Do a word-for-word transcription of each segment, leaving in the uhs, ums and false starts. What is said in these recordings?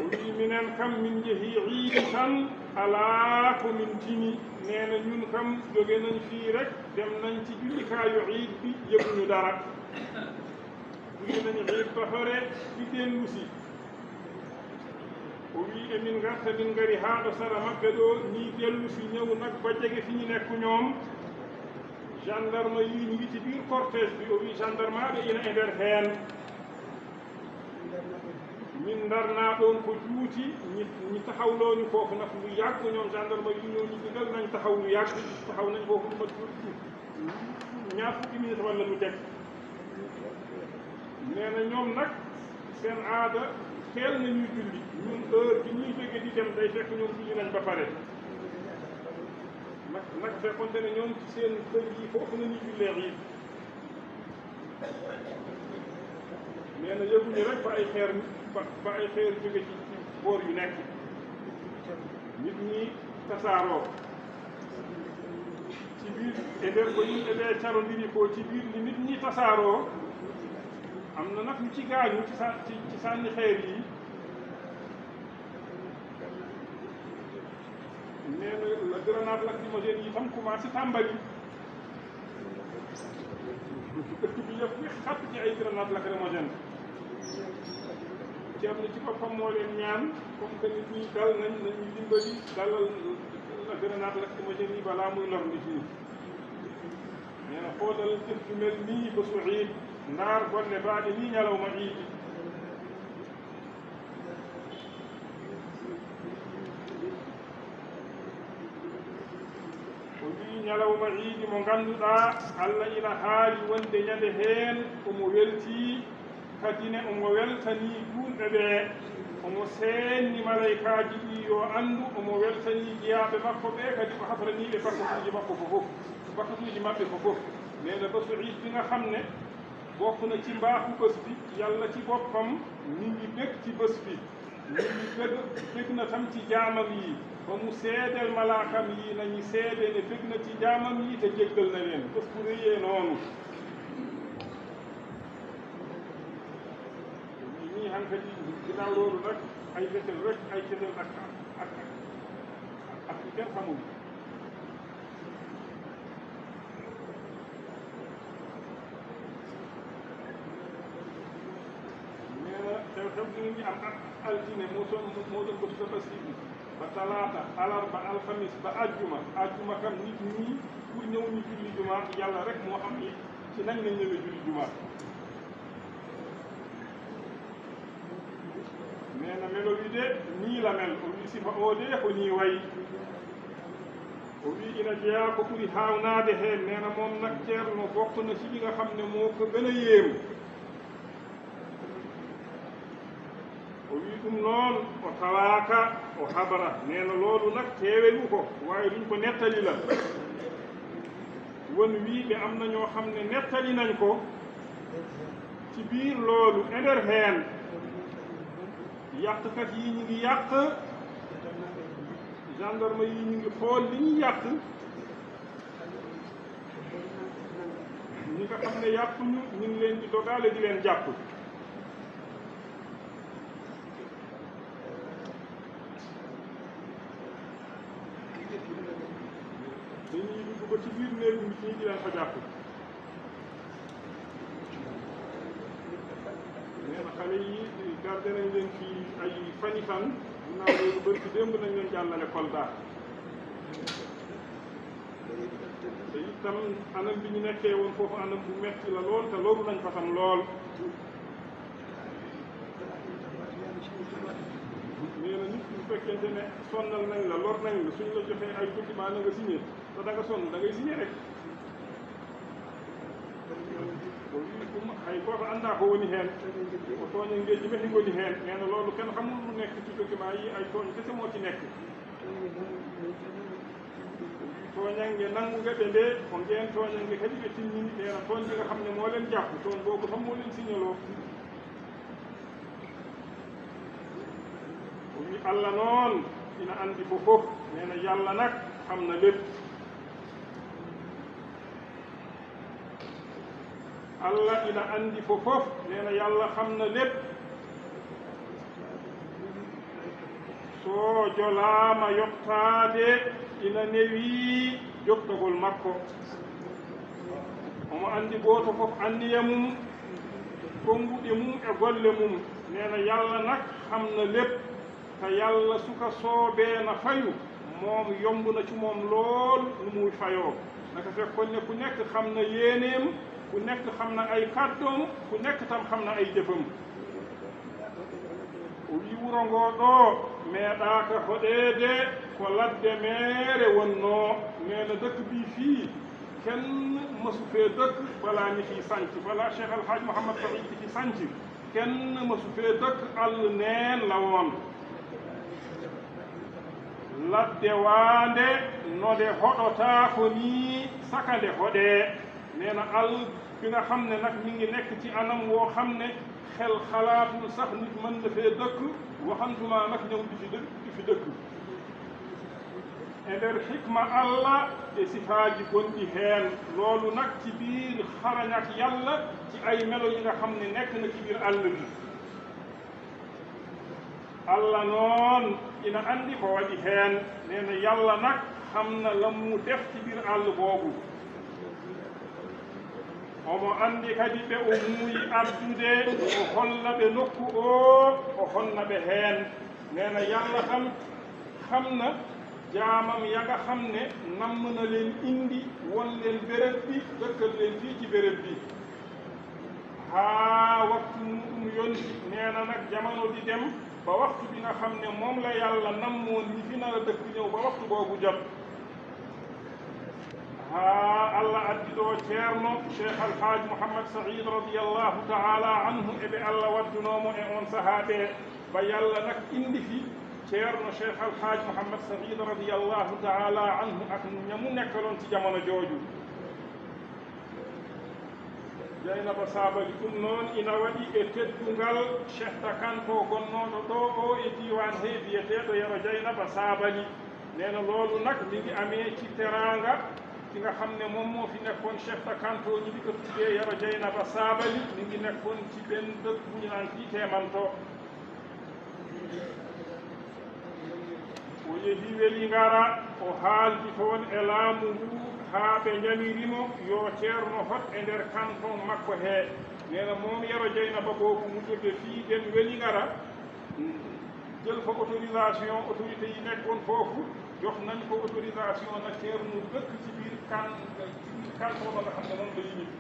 O wi minen kam min njehi iidi tan, alaa ko min tini. Nee na ñun kam jóge nañ fii rek, dem nañ ci jullikaayu iid bi, yëguñu dara. Julli nañ iid ba pare, di dellu si. O wi emin ngarta, min ngari haa ɗo sara maɓɓe ɗo, ni dellu si ñëw nag ba jege fi ñu nekk ñoom. Gendarme yi ñu ngi ci biir cortège bi, o wi gendarme ɓe ina e nder heen. Min ndarnaa ɗoon ko juuti, ñi, ñi taxawloo ñu foofu nag lu yàgg, ñoom gendarme yi ñoo ñu digal nañ taxaw lu yàgg, taxaw nañ foofu lu mat juuti, ñaar fukki minute walla lu teg. Nee na ñoom nag seen aada teel nañuy julli, ñun heure bi ñuy jóge di dem day fekk ñoom julli nañ ba pare. Nag, nag fekkonte ne ñoom ci seen kër yi foofu nañuy jullee iid. Nee na yëguñu rek ba ay xeer, ba, ba ay xeer jóge ci, ci boor yu nekk. Nit ñi tasaaroo. Ci biir, e nder ko yimɓe ɓe carondiri ko, ci biir ndi nit ñi tasaaroo, am na nag ñu ci gaañu ci sa-, ci, ci sànni xeer yi. Nee na la grenade lacrymogène yi tam commencé tàmbali. Dëkk bi yëpp xatt ci ay grenade lacrymogène. Ceerno ci boppam moo leen ñaan, comme que nit ñi dal nañ, nañu dimbali dalal la grenade lacrymogène yi balaa muy lor nit ñi. Nee na xoolal jëf ju mel nii bésu iid, ndaar golle baaɗe nii ñalawma iidi. O wii ñalawma iidi mo ngannduɗaa Allah ina haali wonde ñande heen omo weltii, kadi ne omo weltanii juulɓe ɓe, omo seenni malaykaaji ɗi yo anndu, omo weltanii jiyaaɓe makko ɓe, kadi o hafranii ɓe bakkatuuji makko ko fof, bakkatuuji maɓɓe ko fof. Nee na bésu iid bi nga xam ne bokk na ci mbaaxu bés bi, Yàlla ci boppam mi ngi bég ci bés bi. Mi ngi bég, bég na tam ci jaamam yi, ba mu seedeel malaakam yi nañu seede ne bég na ci jaamam yi te jéggal na leen. Bés bu rëyee noonu. Ñii hankadi ginnaaw loolu nag ay fetel rek, ay fetel ak, ak, ak, ak kenn xamul. Nee na xew-xew bi ngi am ak altine, moo son, moo doon bésu tabaski bi, ba talaata, alarba, alxamis, ba àjjuma. Àjjuma kam nit ñi pour ñëw ñu julli juma, Yàlla rek moo xam ni ci nañ lañ ñëwee julli juma. Nee na melo wi de nii la mel, o wi sifa oo de ko nii way. O wi ina jeyaa ko ɓuri haawnaade heen, nee na moom nag Ceerno bokk na ci li nga xam ne moo ko gën a yéem. O wi ɗum noon o tawaaka o habra, nee na loolu nag teewewu ko, waaye luñ ko nettali la. Won wiiɓe am na ñoo xam ne nettali nañ ko ci biir loolu e nder heen. Yàqkat yi ñu ngi yàq, gendarme yi ñu ngi xool li ñuy yàq. Ñi nga xam ne yàquñu ñu ngi leen di dogaale di leen jàpp. Dañuy dugg ba ci biir néegu nit ñi di leen fa jàpp. Nee na xale yi garde nañ leen fii ay fani fan, ginnaaw loolu bërki démb nañ leen jàllale Kolda. Te itam anam bi ñu nekkee woon foofu anam bu metti la lool, te loolu nañ fa tam lool. Nee na nit bu fekkente ne sonnal nañ la, lor nañ la, suñ la joxee ay document na nga signé, te da nga sonn da ngay signé rek. O wi ɗum hay gooto anndaa ko woni heen, ko tooñanngeeji mehɗi ngoni heen. Nee na loolu kenn xamul lu nekk ci document yi, ay tooñ kese moo ci nekk. Tooñannge nannguge ɓe nde, ko ngeen tooñannge kadi ɓe timmini. Nee na tooñ bi nga xam ne moo leen jàpp, tooñ boobu sax moo leen signaloo. O wi Allah noon ina anndi ko fof. Nee na Yàlla nag xam na lépp. Allah ina anndi ko fof. Nee na Yàlla xam na lépp. Jolaama yottaade ina newii jottogol makko. Omo anndi gooto fof anniya mum, konnguɗi mum e golle mum. Nee na Yàlla nag xam na lépp, te Yàlla su ko soobee na fayu, moom yomb na ci moom lool nu muy fayoo. Naka fekkoon ne ku nekk xam na yéeneem, ku nekk xam na ay kàddoom, ku nekk tam xam na ay jëfam. O wi wuro ngoo ɗoo meeɗaaka hoɗeede, ko ladde meere wonnoo. Nee na dëkk bii fii kenn mësu fee dëkk balaa ñu fiy sanc, balaa Cheikh Al Hadj Mouhamad Saïd di fi sanc, kenn mësu fee dëkk, àll neen la woon. Ladde waande no nde hoɗotaako nii saka nde hoɗee. Nee na àll bi nga xam ne nag mi ngi nekk ci anam woo xam ne xel xalaatul sax nit mën na fee dëkk, waxantuma nag ñëw di fi dëkk, di fi dëkk. E nder hikma Allah e sifaaji gonɗi heen, loolu nag ci biir xarañak Yàlla ci ay melo yi nga xam ne nekk na ci biir àll bi. Allah noon ina anndi ko waɗi heen. Nee na Yàlla nag xam na la mu def ci biir àll boobu. Omo anndi kadi ɓe o muuyi addude, o holla ɓe nokku oo, o honna ɓe heen. Nee na Yàlla kam xam na jaamam ya nga xam ne namm na leen indi, won leen béréb bi, dëkkal leen fii ci béréb bi. Haa waxtu muɗum yonti, nee na nag jamono di dem ba waxtu bi nga xam ne moom la Yàlla nammoon ñi fi nar a dëkk ñëw, ba waxtu boobu jot. Haa Allah addi ɗoo Ceerno Cheikh Al Hadj Mouhamad Saïd radiyallahu ta'ala anhu e ɓe Allah waddunoo mo e oon sahaa ɓee, ba Yàlla nag indi fi Ceerno Cheikh Al Hadj Mouhamad Saïd radiyallahu ta'ala anhu ak ña mu nekkaloon ci jamono jooju. Jaynaba Saabali, ɗum noon ina waɗi e teddungal Cheikhta Kanto gonnooɗo ɗoo oo e diiwaan hee, biyeteeɗo Yero Jaynaba Saabali. Nee na loolu nag mi ngi amee ci teraanga ki nga xam ne moom moo fi nekkoon Cheikhta Kanto, ñu di ko tuddee Yero Jaynaba Saabali, mi ngi nekkoon ci benn dëkk bu ñu naan fii Teemanto. O yehi Welingara, o haaldi toon e laamu ngu haa ɓe ñamiri mo yo Ceerno hot e nder kanton makko hee. Nee na moom Yero Jaynaba boobu mu jóge fii dem Welingara, jël fa autorisation, autorité yi nekkoon foofu jox nañ ko autorisation na Ceerno dëkk ci biir kan, ci biir kanton ba nga xam ne moom la yilif.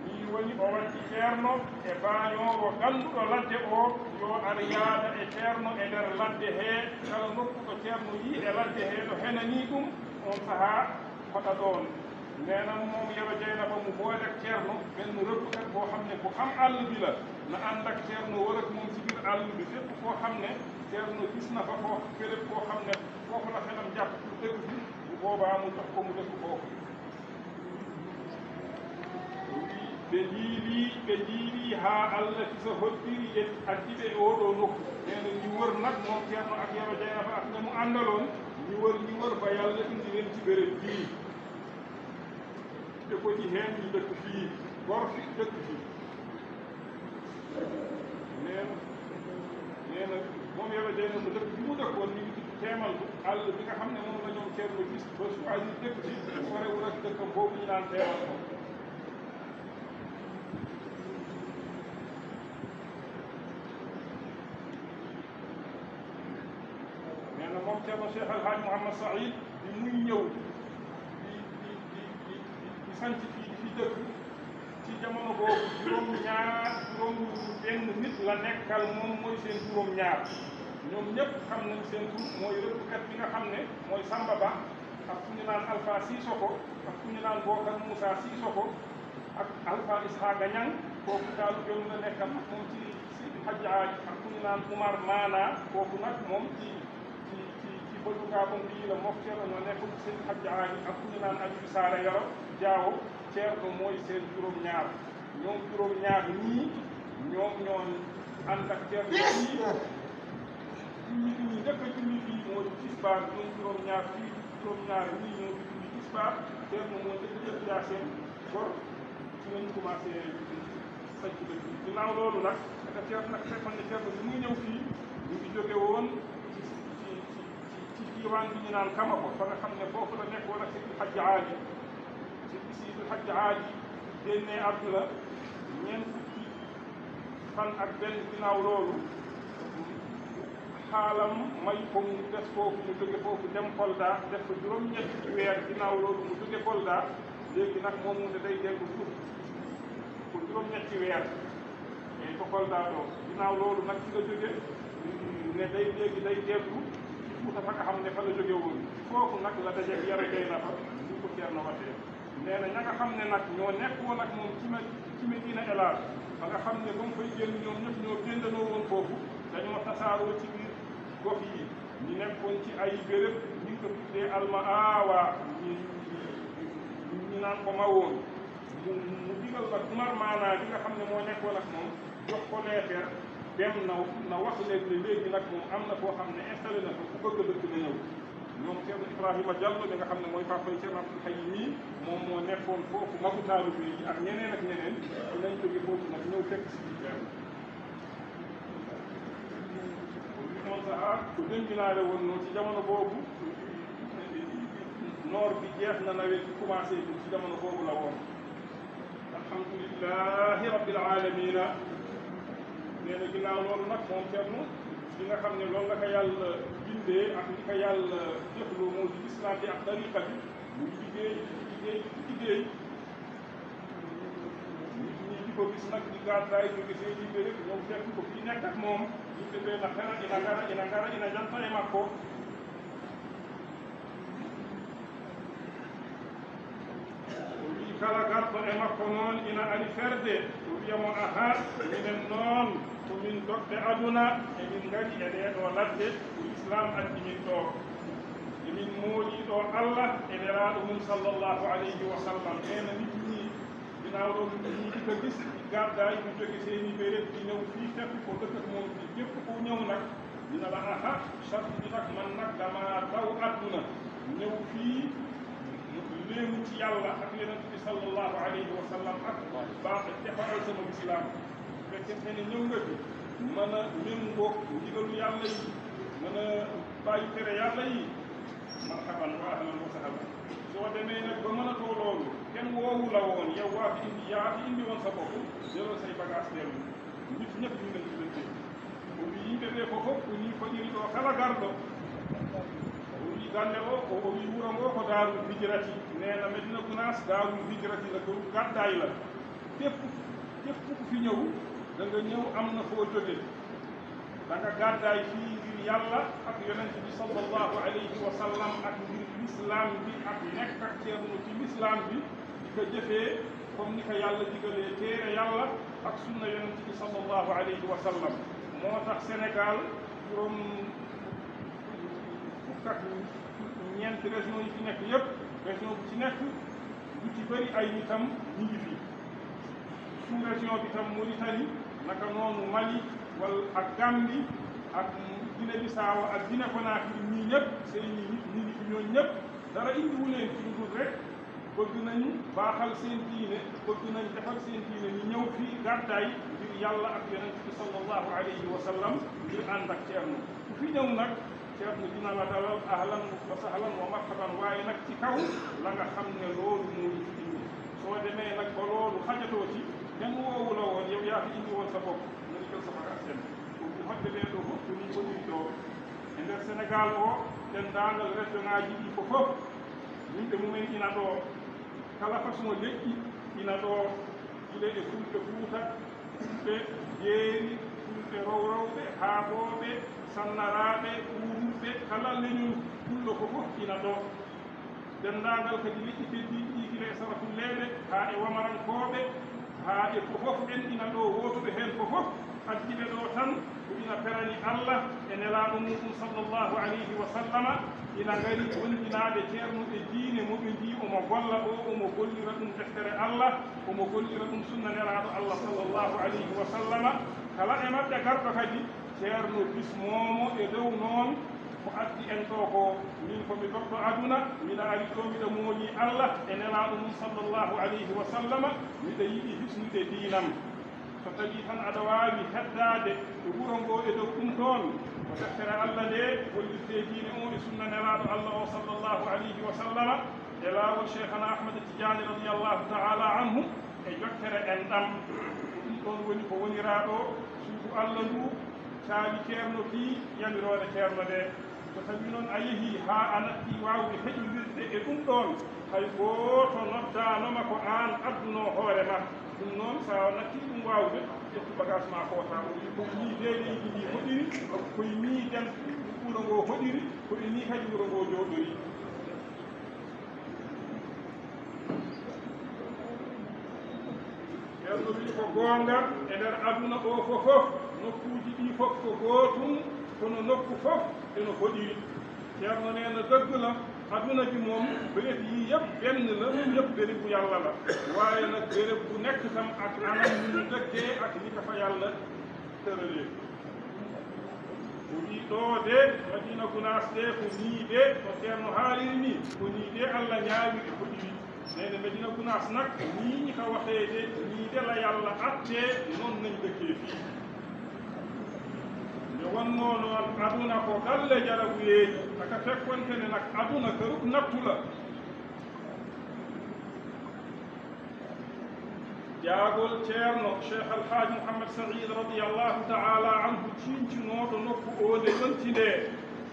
Nii woni o waddi Ceerno e baañoowo gannduɗo ladde oo, yo ar yaada e Ceerno e nder ladde hee, kala nokku ɗo Ceerno yii e ladde hee ɗo henanii ɗum, oon sahaa hoɗa ɗoon. Ndeenam moom Yero Jaynaba mu boole ak Ceerno, benn rëbbkat boo xam ne bu xam àll bi la, na ànd ak Ceerno wër ak moom ci biir àll bi, fépp foo xam ne Ceerno gis na fa foofu béréb boo xam ne foofu la xelam jàpp pour dëkk bi, bu boobaa mu jox ko mu dëkk foofu. Ɓe njiili, ɓe njiili haa Allah kisa hoddiri e addi ɓe e oo ɗoo nokku. Nee na ñu wër nag moom Ceerno ak Yero Jaynaba ak ña mu àndaloon, ñu wër, ñu wër ba Yàlla indi leen ci béréb bii. Ɓe ko ci heen ñu dëkk fii, gor fi dëkk fii. Nee na, nee na moom Yero Jaynaba dëkk bi mu dëkkoon mi ngi tudd Teemantu, àll bi nga xam ne moom la ñoom Ceerno gis ba choisir dëkk bi, sorewul ak dëkkam boobu ñu naan Teemantu. Nee na moom Ceerno Cheikh Al Hadj Mouhamad Saïd bi muy ñëw di, di, di, di, di, di sanc fii, di fi dëkk, ci jamono boobu juróom-ñaar, juróom benn nit la nekkal, moom mooy seen juróom-ñaar. Ñoom ñépp xam nañ seen tur, mooy rëbbkat bi nga xam ne mooy Samba Ba, ak ku ñu naan Alpha Sissoko, ak ku ñu naan Bokar Moussa Sissoko, ak Alpha Ishaqa Niang, kooku taalubeem la nekkal ak moom ci Seydi Hadji Ali, ak ku ñu naan Oumar Mana, kooku nag moom ci, ci, ci, ci Badou Gabon bii la, mook Ceerno ñoo nekk ci Seydi Hadji Ali, ak ku ñu naan Aliou Saara Yoro Jaawo, Ceerno mooy seen juróom-ñaar. Ñoom juróom-ñaar ñii, ñoom ñoo ànd ak Ceerno fii. Julli bi ñu njëkk a julli fii moo di tisbaar, ñoom juróom-ñaar fii, juróom-ñaar ñii ñoo fi julli tisbaar. Ceerno moo njëkk a jël jaasem gor, ci lañ commencé sanc dëkk bi. Ginnaaw loolu nag, naka Ceerno nag fekkoon ne Ceerno bi muy ñëw fii, Ñu ngi jóge woon ci ci ci ci ci diiwaan bi ñu naan Kamako, fa nga xam ne foofu la nekkoon ak Seydil Hadji Ali. Ci Seydil Hadji Ali génne àdduna, ñeent fukki fan ak benn ginnaaw loolu, xaalam may ko mu des foofu, mu jóge foofu dem Kolda, def fa juróom-ñetti weer. Ginnaaw loolu mu jóge Kolda, léegi nag moom mu ne day dellu Fuuta ko juróom-ñetti weer. E ko Kolda ɗo, ginnaaw loolu nag ci la jóge, ne day, léegi day dellu ci Fuuta fa nga xam ne fa la jóge woon. Foofu nag la daje Yero Jeynaba, ñu ko Ceerno waxee. Nee na ña nga xam ne nag ñoo nekk woon ak moom ci Ma-, ci Medina El Hadj, ba nga xam ne ba mu fay génn, ñoom ñëpp ñoo géndanoo woon foofu, dañoo tasaaroo ci biir gox yi. Ñu nekkoon ci ay béréb, ñu ngi ko tuddee Almaawa, ñu, ñu naan ko Mawoon. Mu, mu digal nag Umar Maana bi nga xam ne moo nekkoon ak moom, jox ko leetar, dem na, na wax leen ne léegi nag moom am na foo xam ne installé na ko, ku bëgg a dëkk na ñëw. Ñoom Ceerno Ibrahima Diallo mi nga xam ne mooy papay Ceerno Abdul Hayy mii, moom moo nekkoon foofu, magu taalibe yi ak ñeneen ak ñeneen, dinañ jóge foofu nag ñëw fekk si biir Ceerno. Ko wi noon sahaa ko denjinaare wonnoo ci jamono boobu, noor bi jeex na, nawet bi commencé bi ci jamono boobu la woon. Alhamdulillahi Rabbil Alamina. Nee na ginnaaw loolu nag moom Ceerno, li nga xam ne loolu la ko Yàlla bindee ak li ko Yàlla jëfloo moo di Islam bi ak tariqa bi, muy liggéey, liggéey, liggéey. Nit ñi di ko gis nag, di gàddaay jóge seeni béréb ñëw fekk ko fii, nekk ak moom. Yimɓe ɓe na xera, ina ngara, ina ngara, ina njanta e makko. O wii kala garɗo e makko noon ina ari ferde, o wiya mo, "Aha, minen noon ko min doɓɓe aduna, emin ngari e ɗee ɗoo ladde, ko Lislaam addi min ɗoo. Emin moolii ɗoo Allah e Nelaaɗo mum sallallahu alayhi wa sallam." Ɓeen nit ñi, ginnaaw ɗoon, yimɓe ka gis, gàddaay, ñu jóge seeni béréb, di ñëw fii, fekk ko dëkk ak moom fii. Képp ku ñëw nag, dina la, "Aha, sarti bi nag, man nag damaa daw àdduna, ñëw fii, léemu ci Yàlla ak Yonent bi sallallahu alayhi wa sallam, ak ba defaral sama lislaam." Fekkente ne ñëw nga fi, mën a méngoo ndigalu Yàlla yi, mën a bàyyi tere Yàlla yi, marhaban wa ahlan wa sahlan. Soo demee nag ba mënatoo loolu, kenn woowu la woon, yow waa fi indi, yaa fi indi woon sa bopp, jëlal say bagage dellu. Nit ñëpp ñu ngi leen di lëkkale. O wii yimɓe ɓe ko fof ko nii fotiri ɗo kala garɗo. O wii galle o, o, o wii wuro ngo ko Daarul Hijrati. Nee na Medina Gunaas Daarul Hijrati la, ko gàddaay la. Képp, képp ku fi ñëw, da nga ñëw am na foo jóge. Da nga gàddaay fii ngir Yàlla ak Yonent bi sallallahu alayhi wa sallam ak ngir lislaam bi ak nekk ak Ceerno ci lislaam bi, di ko jëfee comme ni ko Yàlla digalee téere Yàlla ak sunna Yonent bi sallallahu alayhi wa sallam. Moo tax Sénégal juróom fukk ak ñeenti région yi fi nekk yépp, région bu ci nekk, lu ci bëri ay nitam ñi ngi fi. Sous-région bi tam, Mauritanie, naka noonu Mali, wala ak Gambie, ak Guinée Bissau, ak Guinée Conakry, ñii ñëpp, seeni nit ñi ngi fi, ñooñu ñëpp, dara indiwu leen ci lu dul rek bëgg nañu baaxal seen diine, bëgg nañ defar seen diine, ñu ñëw fii gàddaay ngir Yàlla ak Yonent bi sallallahu alayhi wa sallam, ngir ànd ak Ceerno. Ku fi ñëw nag, Ceerno dina la dalal, ahlan wa sahlan wa marhaban, waaye nag ci kaw la nga xam ne loolu moo ñu fi indi. Soo demee nag ba loolu xajatoo ci, kenn woowu la woon, yow yaa fi indi woon sa bopp, mu ni jël sa bagage dem. Ko bu hoɗɓe ɓee ɗoo fof ko nii woniri ɗoo. E nder Senegaal o, denndaangal région ŋaaji ɗi ko fof, yimɓe mumen ina ɗoo. Kala façon leƴƴi ina ɗoo, gila e fulɓe Fuuta, fulɓe Jeeri, fulɓe Rowrowɓe, Haabooɓe, Sannaraaɓe, Kuurumɓe, kala leñol pullo ko fof ina ɗoo. Denndaangal kadi leƴƴi keddiiɗi ɗi, gila e Sarafulleeɓe haa e Wamarankooɓe, haa e fof fof, en ina ɗoo, wootuɓe heen fof fof. Addi ɓe ɗoo tan ko ina perani Allah e Nelaaɗo muuɗum sallallahu alayhi wa sallama, ina ngari wonndinaade Ceerno e diine mo ɓe njii omo golla ɗoo, omo gollira ɗum deftere Allah, omo gollira ɗum sunna Nelaaɗo Allah sallallahu alayhi wa sallama. Kala e maɓɓe garɗo kadi, Ceerno bismoo mo e dow noon ko addi en ɗoo ko, min ko mi goɗɗo aduna, miɗa ari ɗoo, miɗa moolii Allah e Nelaaɗo mum sallallahu alayhi wa sallama, miɗa yiɗi hisnude diinam. So tawii tan aɗa waawi heddaade e wuro ngoo e dow ɗum ɗoon, Deftere Allah nde, hollirde diine o e sunna Nelaaɗo Allah o, sallallahu alayhi wa sallama, e laawol Cheikhana Ahmad Tijaani, radiyallahu ta'ala anhu, e jokkere en ɗam. Ɗum ɗon woni ko woniraaɗo suudu Allah ndu, caali ceerno kii, yamiroore ceerno nde. So tawii noon a yehii haa a nattii waawde heƴondirde e ɗum ɗoon, hay gooto noddaano ma ko aan addunoo hoore ma. Ɗum noon, so a nattii ɗum waawde, ƴettu bagaas ma kootaa. O wiyi, "Ko nii de leydi ndi hoɗiri, ko nii den wuro ngo hoɗiri, ko e nii kadi wuro ngo jooɗori." Ceerno wiyi ko goonga, e nder aduna o fof fof, nokkuuji ɗi fof ko gootum, kono nokku fof e no hoɗiri. Ceerno nee na dëgg la, aduna bi moom, béréb yi yëpp benn la, yëpp bérébu Yàlla la. Waaye nag béréb bu nekk tam ak anam ni mu dëkkee ak ni ko fa Yàlla tëralee. O wiyi ɗoo de, Madina Gunaas de, ko nii de, ko Ceerno haaliri nii, ko nii de Allah ñaawiri, ko ɗiwi. Nee na Medina Gunaas nag, nii ñi ko waxee de, nii de la Yàlla attee, noon nañ dëkkee fii. Nde wonnoo noon, aduna ko galle jarabuyeeji, aka fekkonte ne nag aduna kërub nattu la. Jaagol Ceerno Cheikh Al Hadj Mouhamed Saïd, radiyallahu ta'ala anhu, ciiñcinooɗo nokku oo nde yonti nde.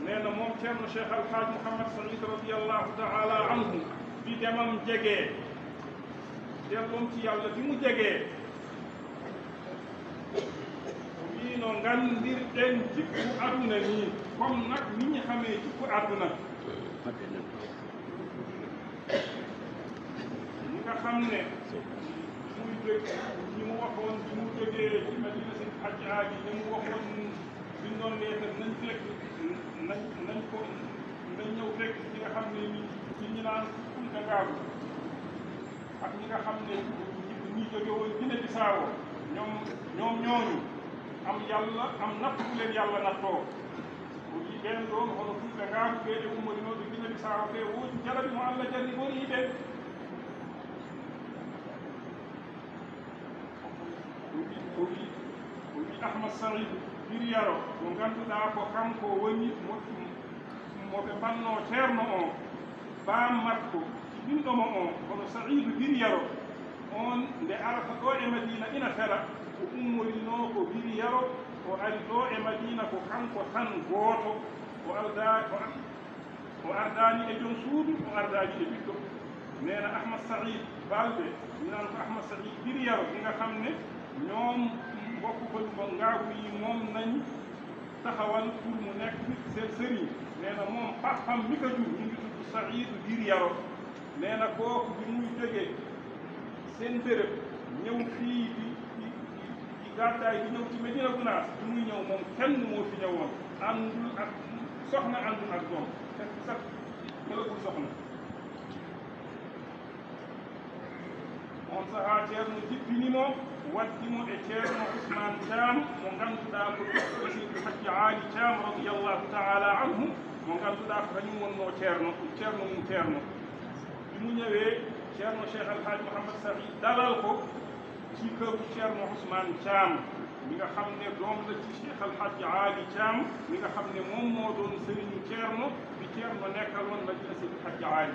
Nee na moom Ceerno Cheikh Al Hadj Mouhamed Saïd, radiyallahu ta'ala anhu, bi demam jegee, dellom ci Yàlla bi mu jegee, o wii no nganndirɗen jikku aduna nii, comme nag ni ñu xamee jikku aduna. Ñi nga xam ne muy jóg, ñi mu waxoon bi mu jógee ci Madina Seydi Hadji Ali, ñi mu waxoon bindoon leetar nañ fekk, nañ, nañ ko, nañ ñëw fekk ci nga xam ne ni ci ñi naan Kunta Ngaabu, ak ñi nga xam ne ñi jóge woon Guinée Bissau, ñoom, ñoom ñooñu am Yàlla, am natt bu leen Yàlla nattoo. O wii ɓeen ɗoon hono Fulɓe Ngaabu ɓe e ummorinooɓe Guinée Bissau ɓe, woodi jarabi mo Allah jarribori ɓe. O wii, o wii, o wii Ahmad Saïd Bir Yaro, mo ngannduɗaa ko kanko woni mo, mo ɓe mbannoo Ceerno o, baam makko, ɓinɗo mo o, hono Saïd Bir Yaro. Oon, nde arata ɗo e Madiina ina fera, o ummorinoo ko Bir Yaro, o ari ɗo e Madiina ko kanko tan gooto, o aldaa, o ar-, o ardaani e joom suudu, o ardaani e ɓiɗɗo. Nee na Ahmad Saïd Balde, mi naan ko Ahmad Saïd Bir Yaro, mi nga xam ne ñoom mbokk ko mo Ngaabu yi moom nañ taxawal pour mu nekk seen sëriñ. Nee na moom papam mi ko jur, mi ngi tudd Saïd Bir Yaro. Nee na kooku bi muy jógee seen béréb, ñëw fii di, di, di, di gàddaay, di ñëw ci Medina Gunaas, bi muy ñëw moom kenn moo fi ñëwoon, àndul ak soxna, àndul ak doom, fekk sax jëlagul soxna. On sahaa Ceerno jippini mo, waddi mo e Ceerno Usmaan Caam, mo ngannduɗaa ko ɓiɗɗo Seydi Hajji Aali Caam, radiyallahu ta'ala anhu, mo ngannduɗaa ko kañum wonnoo Ceerno, Ceerno mum Ceerno. Bi mu ñëwee, Ceerno Cheikh Al Hadj Mouhamed Saïd dalal ko ci këru Ceerno Usmaan Caam, mi nga xam ne doom la ci Cheikh Al Hadj Aali Caam, mi nga xam ne moom moo doon sëriñu Ceerno, bi Ceerno nekkal woon Madina Seydi Hajji Aali.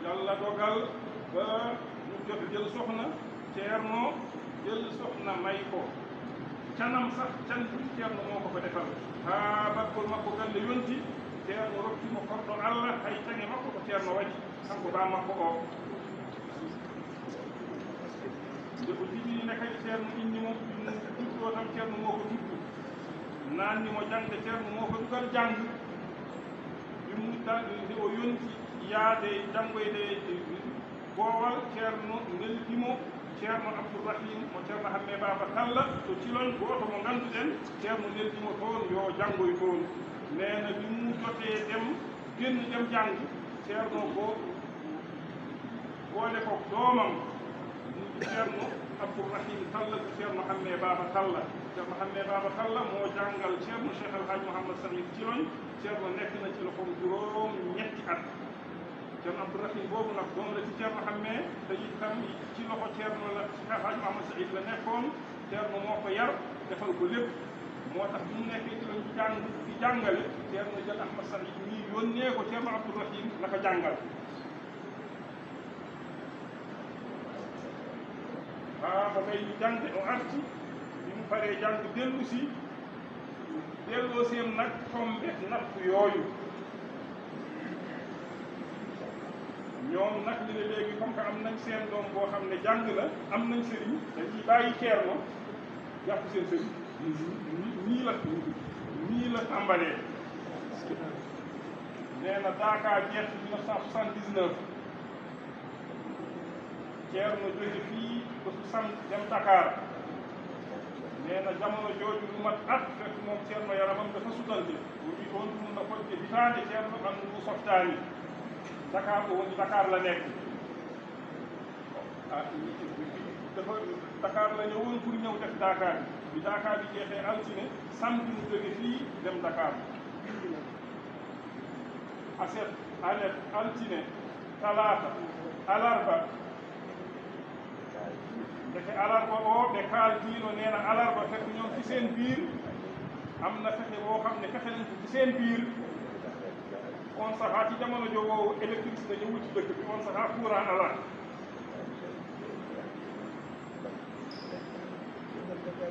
Yàlla dogal ba ñu jot jël soxna, Ceerno jël soxna may ko. Canam sax, can ɗum Ceerno moo ko ko defal. Haa bakkol makko galle yonti, Ceerno rokki mo korɗo Allah, hay caŋe makko ko Ceerno waɗi, kanko baa makko o. Nde o jibini nde kadi Ceerno inni mo, ɗum juddu o tan Ceerno moo ko juddu. Naanni mo jaŋde Ceerno moo ko dugal jàng. Ɗum nde o yonti yaade janngoyde boowal, Ceerno neldi mo Ceerno Abdourahim mo Ceerno Hamme Baaba Talla to Ciloñ, gooto mo ngannduɗen, Ceerno neldi mo toon yo janngoy toon. Neena bi mu jotee dem, génn dem jàng, Ceerno bo-, boole ko doomam, Ceerno Abdourahim Talla, Ceerno Hamme Baaba Talla. Ceerno Hamme Baaba Talla moo jàngal Ceerno Cheikh Al Hadj Mouhamed Saïd Ciloñ, Ceerno nekk na ci loxoom juróom ñetti at. Ceerno Abdourahim boobu nag doom la ci Ceerno Hamme, te itam ci loxo Ceerno la, Cheikh Al Hadj Mouhamed Saïd la nekkoon. Ceerno moo ko yar, defal ko lépp. Moo tax bi mu nekkee ci lañu jàng, ci jàngale, Ceerno Jal Ahmad Saïd mii yónnee ko Ceerno Abdourahim, na ko jàngal. Haa o ɓeydi jangde, o arti. Bi mu paree jàng, dellu si, delloo seen nag tombe natt yooyu. Ñoom nag ñu ne léegi, comme que am nañ seen doom boo xam ne jàng na, am nañ sëriñ, dañuy bàyyi Ceerno jàpp seen sëriñ. Nii, nii, nii la, nii la tàmbalee. Nee na Daaka jeex ci mille neuf cent soixante-dix-neuf. Ceerno jóge fii ba su sam dem Dakar. Nee na jamono jooju lu mat at, fekk moom Ceerno yaramam dafa sutante. O wi toon ɗum no fodde hitaande Ceerno ɓanndu ndu softaani. Dakar o woni, Dakar la nekk. Ah, dafa, Dakar la ñëwoon pour ñëw def Dakar bi. Bi Dakar bi jeexee altine, samedi mu jóge fii dem Dakar. Aset, alet, altine, talaata, alarba. Ndeke alarba o, ɓe kaaldiino, nee na alarba fekk ñoom ci seen biir, am na fexe woo xam ne fexe nañ ko ci seen biir. On sahaa ci jamono jo woowu électricité ñëwul ci dëkk bi, on sahaa courant ala.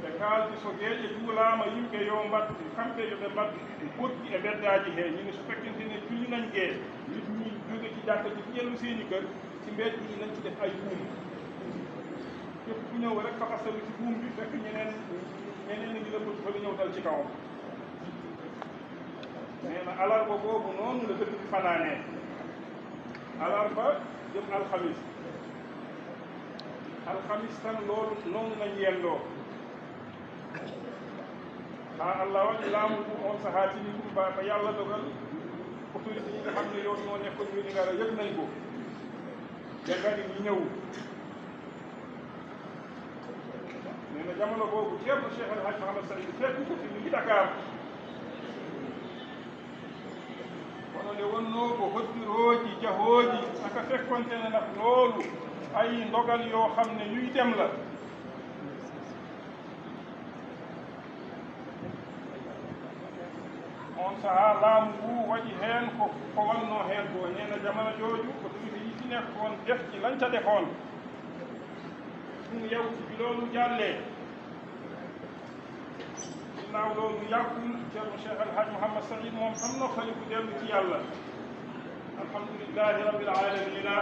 Ɓe kaaldi so geeƴe juulaama, yimɓe yo mbaɗ, kamɓe yo ɓe mbaɗ boggi e mbeddaaji hee. Ñu ne su fekkente ne julli nañ gee, nit ñi jóge ci jàkka ji ƴellu seeni kër, ci mbedd yi nañ ci def ay buum. Képp ku ñëw rek faxasalu ci buum bi, fekk ñeneen, ñeneen a ngi la bëgg fa la ñëw dal ci kawam. Nee na alarba boobu noonu la dëkk bi fanaanee. Alarba jëm alxamis. Alxamis tan loolu noonu lañ yendoo. Haa Allah waɗi laamu ngu on sahaa tini ɗum ba, ba Yàlla dogal autorité yi nga xam ne yoon ñoo nekkoon Vélingara yëg nañ ko. Ɓe ngari ñu ñëw. Nee na jamono boobu Ceerno Cheikh El Hadj Mouhamed Saïd fekku ko fi mu ngi Dakar. Kono nde wonnoo ko hoddirooji, jahooji, saka fekkonte ne nag loolu ay ndogal yoo xam ne yuy dem la. On sahaa laamu ngu waɗi heen ko, ko wonnoo heen ko. Nee na jamono jooju ko ɗum yiɗi nekkoon defti lañca defoon. Ɗum yawti bi loolu jàllee. Ginnaaw loolu yàggul, Ceerno Cheikh El Hadj Mouhamed Saïd moom am na xalifu dellu ci Yàlla. Alhamdulillahi Rabbil Alamina.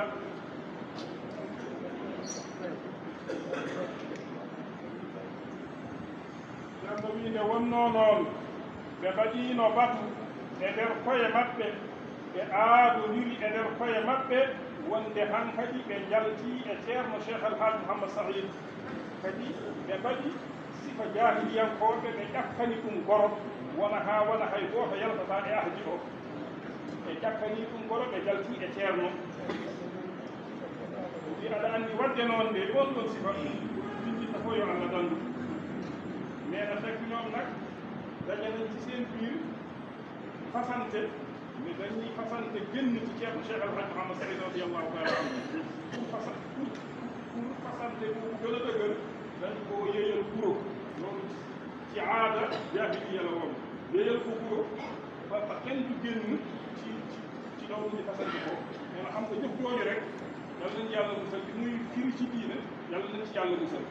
Ceerno wi nde wonnoo noon, ɓe mbaɗiino batu e nder koye maɓɓe, ɓe aadondiri e nder koye maɓɓe wonde hankadi ɓe njaltii e Ceerno Cheikh El Hadj Mouhamed Saïd. Kadi ɓe mbaɗi sifa jaahiliyankooɓe, ɓe ƴakkani ɗum goro, wona haa wona hay gooto yaltataa e ahdi o. Ɓe ƴakkani ɗum goro, ɓe njaltii e Ceerno. O wi, aɗa anndi waɗde noon nde, oon ɗoon sifa, min njiɗta fof yo Allah danndu. Nee na fekk ñoom nag daje nañ ci seen biir fasante, mi dañuy fasante génn ci Ceerno Cheikh El Hadj Mouhamed Saïd radiyallahu taala anhu. Pour fasa-, pour, pour fasante boobu gën a dëgër, dañ ko yeyal guro. Loolu ci aada jaahiliya la woon. Yeyal ko guro, ba, ba kenn du génn ci, ci, ci loolu ñu fasante ko. Mais nag xam nga jëf jooju rek, yal nañu Yàlla musal, li muy firi ci diine, yal nañu ci Yàlla musal.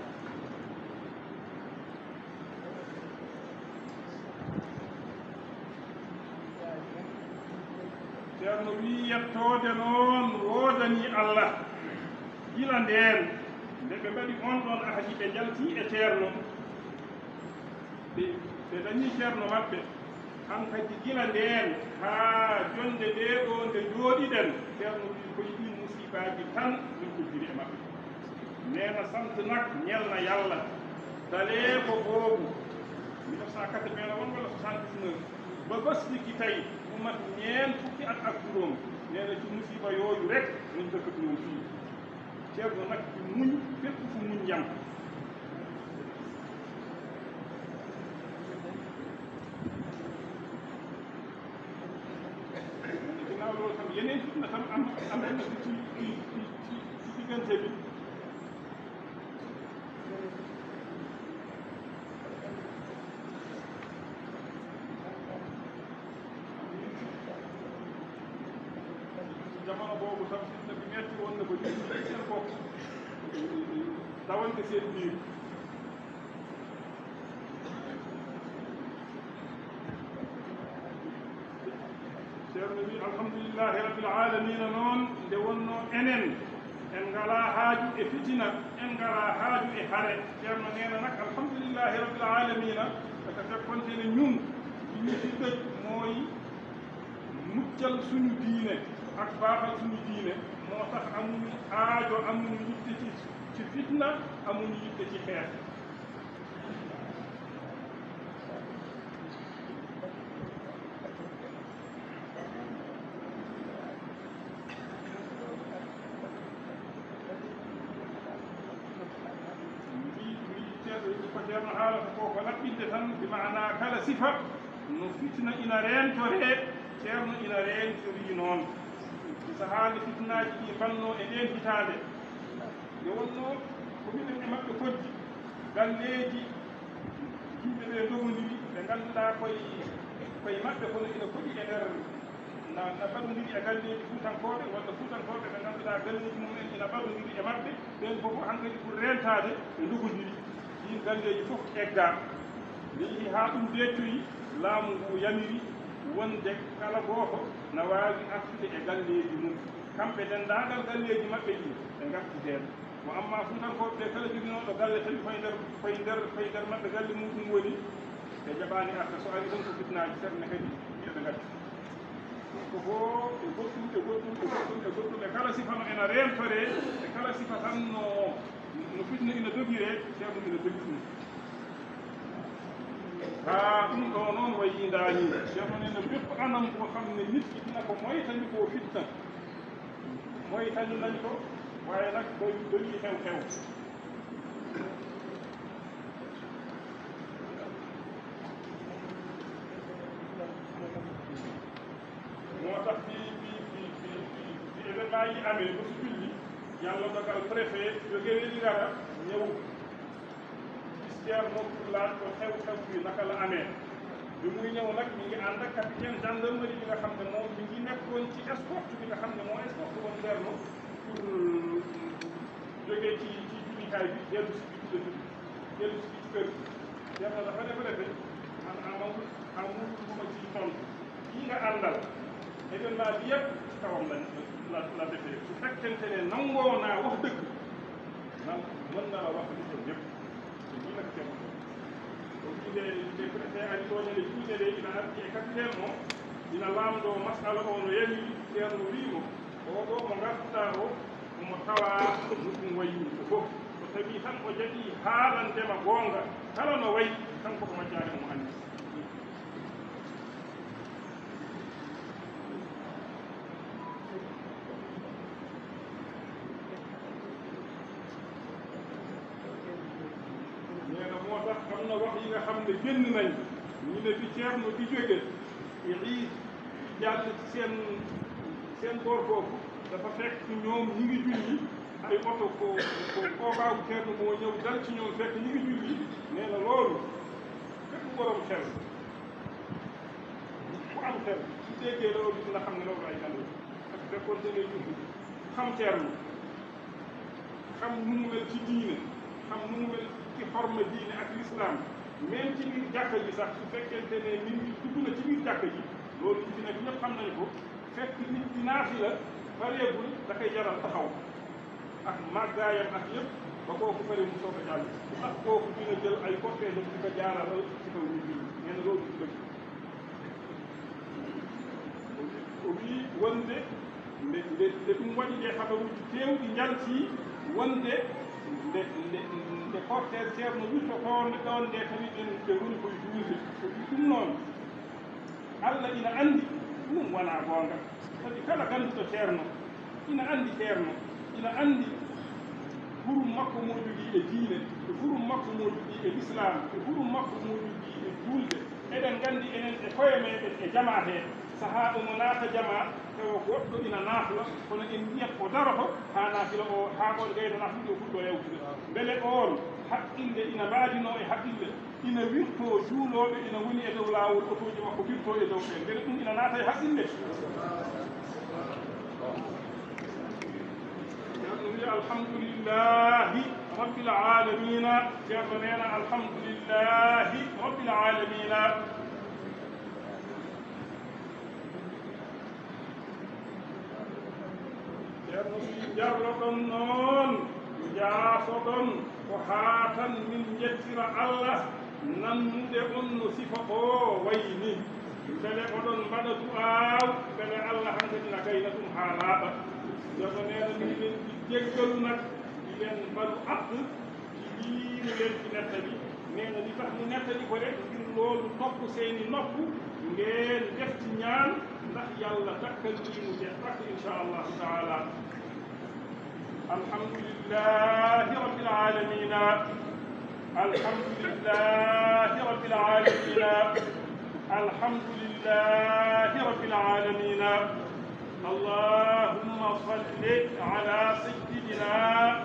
Ceerno wii, yettoode noon woodanii Allah. Gila ndeen, nde ɓe mbaɗi oon ɗoon ahdi, ɓe njaltii e Ceerno. Ɓe, ɓe dañii Ceerno maɓɓe. Hankadi gila ndeen haa jonnde ndee ɗoo nde njooɗiɗen, Ceerno wii, ko e ɗiin musiibaaji tan min koddiri e maɓɓe. Nee na sant nag ñeel na Yàlla. Dalee ko boobu, mille neuf cent quatre-vingts la woon walla soixante-dix-neuf, ba bés ni ki tey, mu mat ñeent fukki at ak juróom, nee na ci musiba yooyu rek lañ dëkk ak ñoom fii. Ceerno nag di muñ fépp fu muñ yam. Ginnaaw loolu tam, yeneen fitna tam am, am na ci, ci, ci, ci, ci diggante bi. Jamono boobu tam, fitna bi metti woon na ba ñu seen bopp, dawante seen biir. Ceerno wi, "Alhamdulillahi Rabbil Aalamiina noon, nde wonnoo enen, en ngalaa haaju e fitina, en ngalaa haaju e hare." Ceerno nee na nag, "Alhamdulillahi Rabbil Aalamiina, parce que fekkonte ne ñun, li ñu fi dëj mooy muccal suñu diine ak baaxal suñu diine, moo tax amuñu aajo, amuñu yitte ci, ci fitna, amuñu yitte ci xeex." Mbi, mbi, ceerno, ko ceerno haalata ko, ko laɓɓinde tan, bi maanaa kala sifa no fitna ina reentoree, ceerno ina reentorii noon. Sahaa nde fitnaaji ɗi mbannoo e ndeen hitaande, nde wonnoo ko minen e maɓɓe koddi, galleeji, yimɓe ɓe ndogondiri, ɓe ngannduɗaa koye, koye maɓɓe kono ina koɗi e nder, na, na mbaɗondiri e galleeji Fuutankooɓe, walla Fuutankooɓe ɓe ngannduɗaa galleeji mum en ina mbaɗondiri e maɓɓe, ɓeen fof hankadi ɓuri reentaade, ɓe ndogondiri. Ɗiin galleeji fof eggaa. Nde yehi haa ɗum deeccoyi, laamu ngu yamiri wonde kala gooto na waawi artude e galleeji mum. Kamɓe denndaangal galleeji maɓɓe ɗi, ɓe ngarti heen. Wa amma Fuutankooɓe ɓe, kala joginooɗo galle tawi koye nder, koye nder, koye nder maɓɓe galle muɗum woni, ɓe njaɓaani arde. So ari tan ko fitnaaji serne kadi, wiya ɓe ngarti. Ɗum ko fof e goɗɗum, e goɗɗum, e goɗɗum, e goɗɗum, e kala sifa no ena reentoree, e kala sifa tan no, no fitna ina dogiree, ceerno ina dogi ɗum. Haa ɗum ɗo noon wayi ndaani. Ceerno nee na bépp anam boo xam ne nit ki dina ko moytandikoo fitna, moytandi nañ ko, waaye nag doy, doyi xew-xew. Moo tax bi, bi, bi, bi, bi, bi événement yi amee ba su julli, Yàlla dogal préfet jóge Wélingara ñëw gis Ceerno pour laaj ko xew-xew bi naka la amee. Bi muy ñëw nag, mi ngi ànd ak capitaine gendarmerie bi nga xam ne moom mi ngi nekkoon ci escorte bi nga xam ne moo escorte woon Ceerno pour jóge ci, ci jullikaay bi, dellu si bi ci dëkk bi, dellu si bi ci kër gi. Ceerno dafa ne préfet, man amul, amul lu ma ciy tontu. Kii nga àndal, événement bi yëpp ci kawam la, la, la defee. Su fekkente ne nangoo naa wax dëgg, man mën na la wax li xew yëpp. Ko nii nag Ceerno. O wiide, nde préfet ari ɗo, ñande julde nde, ina ardi e capitaine o, ina laamndoo masala o no yamiri, Ceerno wii mo, "Oo ɗo mo ngartuɗaa o, omo tawaa no ɗum wayi nii ko fof. So tawii tan o jaɓii haalande ma goonga, kala no wayi, kanko ko majjaani omo anndi." Nee na moo tax am na wax yi nga xam ne génn nañ, ñu ne bi Ceerno di jóge, i Iis jàll ci seen, seen boor foofu, dafa fekk ñoom ñi ngi julli, ay oto ko, ko, kookaagu Ceerno moo ñëw dal ci ñoom fekk ñi ngi julli. Nee na loolu, képp borom xel ku am xel su déggee loolu dina xam ne loolu ay gan la. Parce que fekkoon te ngay julli, xam Ceerno, xam nu mu mel ci diine, xam nu mu mel ci xorma diine ak lislaam, même ci biir jàkka ji sax, su fekkente ne nit ñi dugg na ci biir jàkka ji, loolu ci fi nekk ñëpp xam nañu ko, fekk nit di naafila, pareegul, da koy jaral taxaw ak màggaayam ak yëpp, ba kooku pare mu soog a jàll. Ndax kooku dina jël ay cortège di ko jaaralal ci kaw nit ñi? Nee na loolu du dëgg. O wii wonde nde, nde, nde ɗum waɗi, nde habaruuji keewɗi njaltii wonde nde, nde, nde cortège Ceerno wirtotoonde ɗoon nde, tawi ɓen ɓe ngoni koye juulde. O wii ɗum noon, Allah ina anndi ɗum wonaa goonga. Sabi kala gannduɗo Ceerno, ina anndi Ceerno, ina anndi hurum makko mo jogii e diine, e hurum makko mo jogii e lislaam, e hurum makko mo jogii e juulde. Eɗen nganndi enen e koye meeɗen e jamaa he, sahaa omo naata jamaa, tawa goɗɗo ina naafla, kono en mbiyat o daroto haa naafila o, haa on gayno naaflude o fuɗɗo yawtude. Mbele oon haqqille ina mbaadinoo e haqqille, ina wirtoo juulooɓe ina ngoni e dow laawol, otooji makko pirtoo e dow ɓeen. Mbele ɗum ina naata e haqqille? Alhamdulillahi Rabbil Aalamiina. Ceerno nee na, Alhamdulillahi Rabbil Aalamiina. Ceerno, si njarloɗon noon, njaafoɗon ko haa tan min njettira Allah, nannude on no sifa oo wayi ni. Mbele oɗon mbaɗa du'aaw, mbele Allah hankadi na gayna ɗum haa laaɓa. Ceerno nee na, min ɓe jeggalu nag, mbiɗen mbalu abdu, ci lii mu leen fi nettali. Nee na li tax mu nettali ko rek ngir loolu topp seeni noppu, ngeen def ci ñaan ndax Yàlla dakkal lii mu jeex takk, incha Allahu taala. Alhamdulillahi Rabbil Aalamiina. Alhamdulillahi Rabbil Aalamiina. Alhamdulillahi Rabbil Aalamiina. اللهم صل على سيدنا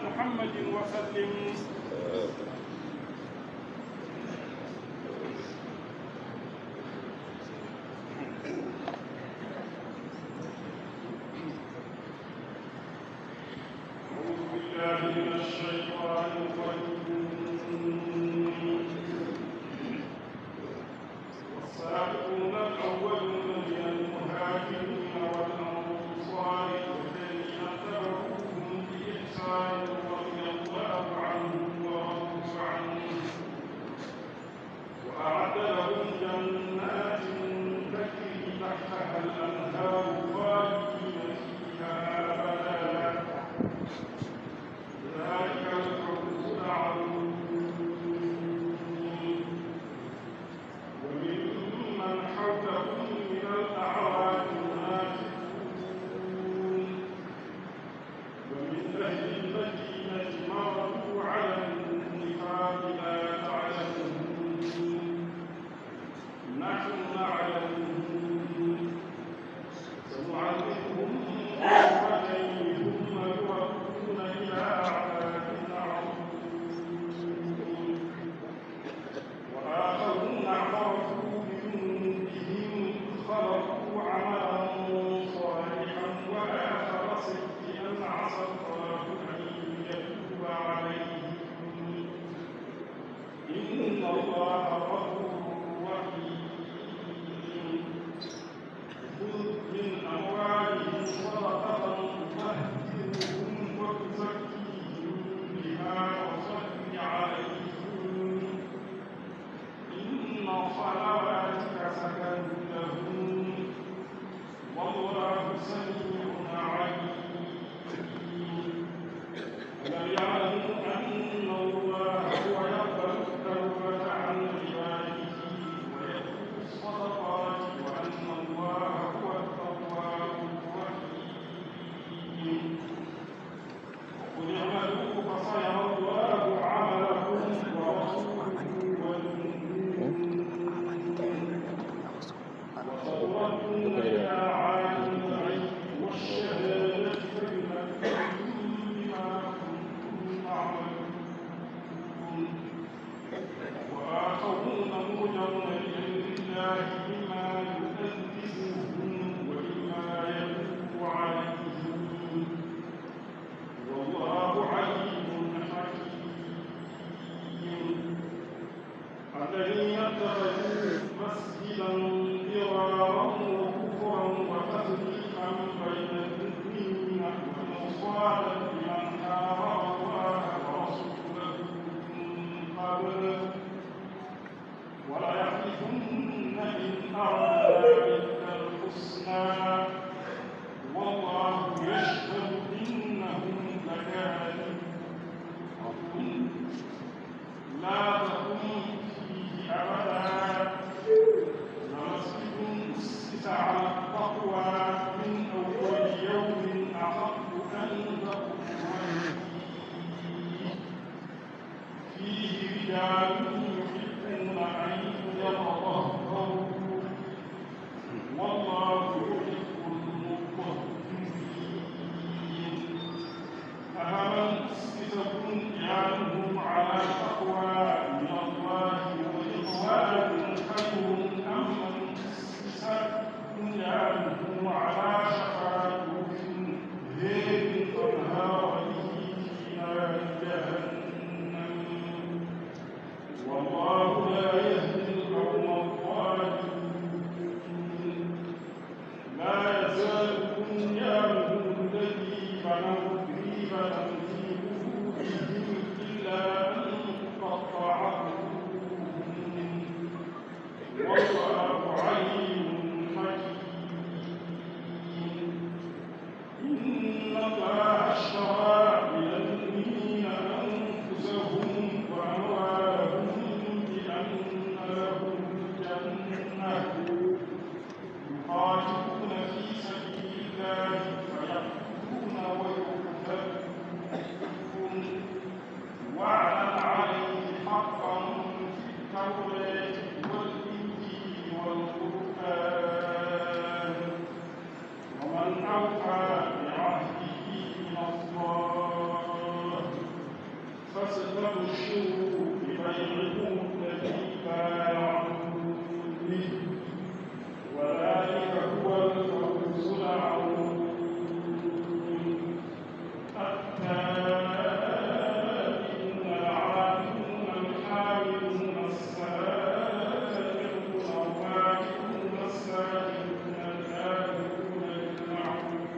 محمد وسلم. أعوذ بالله من الشيطان الرجيم. والسابقون الأولون من المهاجرين والأنصار والذين اتبعوهم بإحسان رضي الله عنهم ورضوا عنه وأعد لهم جنات تجري تحتها الأنهار خالدين فيها أبدا. ذلك الفوز العظيم. وممن حولكم من الأعراب منافقون. ومن أهل المدينة مردوا على النفاق لا تعلمهم، نحن نعلمهم، سنعذبهم مرتين ثم يردون إلى عذاب عظيم. وآخرون اعترفوا بذنوبهم خلطوا عملا صالحا وآخر سيئا عسى الله أن يتوب عليهم، إن الله غفور رحيم. خذ من أموالهم صدقة تطهرهم وتزكيهم بها وصل عليهم، إن صلواتك سكن لهم، والله سميع عليم. ألم يعلموا أن الله هو يقبل التوبة عن عباده ويأخذ الصدقات وأن الله هو التواب الرحيم. وقل اعملوا فسيرى الله عملكم ورسوله والمؤمنون. وستردون إلى عالم الغيب والشهادة فينبئكم بما كنتم تعملون. وآخرون مرجون لأمر الله إما يعذبهم وإما يتوب عليهم، والله عليم حكيم. الذين اتخذوا مسجدا ضرارا وكفرا وتفريقا بين المؤمنين وإرصادا لمن حارب الله ورسوله من قبل وليحلفن إن أردنا إلا الحسنى والله يشهد إنهم لكاذبون. لا تقم فيه أبدا لمسجد أسس على التقوى من أول يوم أحق أن تقوم فيه، فيه رجال يحبون أن يتطهروا والله يحب المطهرين. أفمن أسس بنيانه على تقوى من الله ورضوان خير أم من أسس بنيانه على شفا جرف هار فانهار به فاستبشروا ببيعكم الذي بايعتم به، وذلك هو الفوز العظيم. التائبون العابدون الحامدون السائحون الراكعون الساجدون الآمرون بالمعروف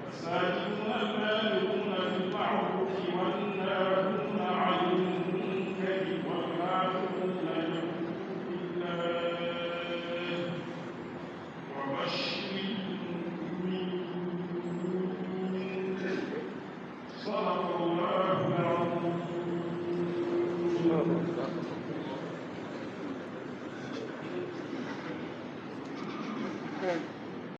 الساجدون الآمرون بالمعروف والناهون عن المنكر والآمرون بحكم الله وبشر المؤمنين. صدق الله العظيم.